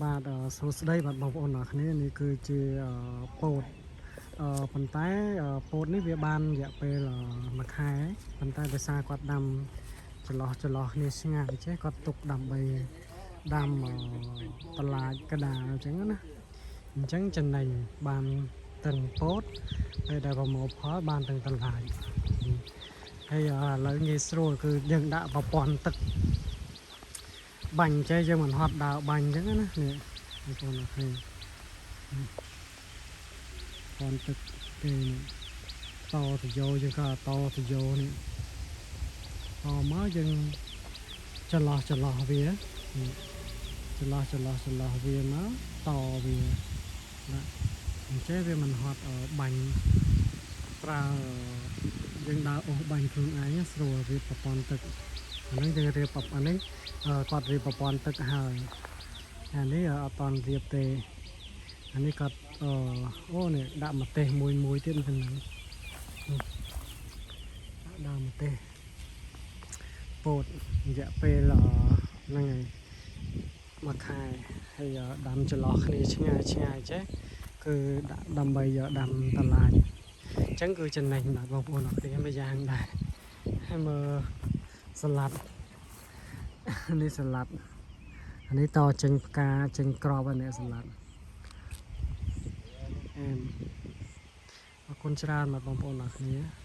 បាទសួស្តីបាទបងប្អូនអ្នកគ្នានេះគឺជាពោតប៉ុន្តែពោតនេះវាបានរយៈពេលមួយខែប៉ុន្តែដោយសារគាត់ដាំចន្លោះចន្លោះគ្នាឆ្ងាយចេះគាត់ទុកដើម្បីដាំបន្លាចកដាលអញ្ចឹងណាអញ្ចឹងចំណេញបានទាំងពោតពេលដែលប្រមូលផលបានទាំងបន្លាចហើយឥឡូវងាយស្រួលគឺយើងដាក់ប្រព័ន្ធទឹកបាញ់ចេះយើងមិនហត់ដើរបាញ់អញ្ចឹងណានេះបងប្អូនអរគ្នាប្រព័ន្ធទឹកគេនេះតទៅយោយើងក៏តទៅយោនេះតមកយើងចន្លោះចន្លោះវានេះចន្លោះចន្លោះចន្លោះវាមកតវាណាអញ្ចឹងវាមិនហត់បាញ់ប្រើយើងដើរអូសបាញ់ខ្លួនឯងស្រួលវាប្រព័ន្ធទឹកអាហ្នឹងយើងរៀបអានេះគាត់រៀបប្រព័ន្ធទឹកហើយអានេះអត់តន់រៀបទេអានេះគាត់អឺអូនេះដាក់ម្ទេសមួយមួយទៀតហ្នឹងដាក់ដើមម្ទេសពោតរយៈពេលហ្នឹងហើយមួយខែហើយដាំចន្លោះគ្នាឆ្ងាយឆ្ងាយចេះគឺដាក់ដើម្បីយកដាំបន្លាចអញ្ចឹងគឺចំណេញបាទបងប្អូនអរគ្នាមួយយ៉ាងដែរហើយមើលសាឡាត់នេះសាឡាត់អានេះតចេញផ្កាចេញក្របអានេះសាឡាត់អែមអរគុណច្រើនបាទបងប្អូនអរគ្នា។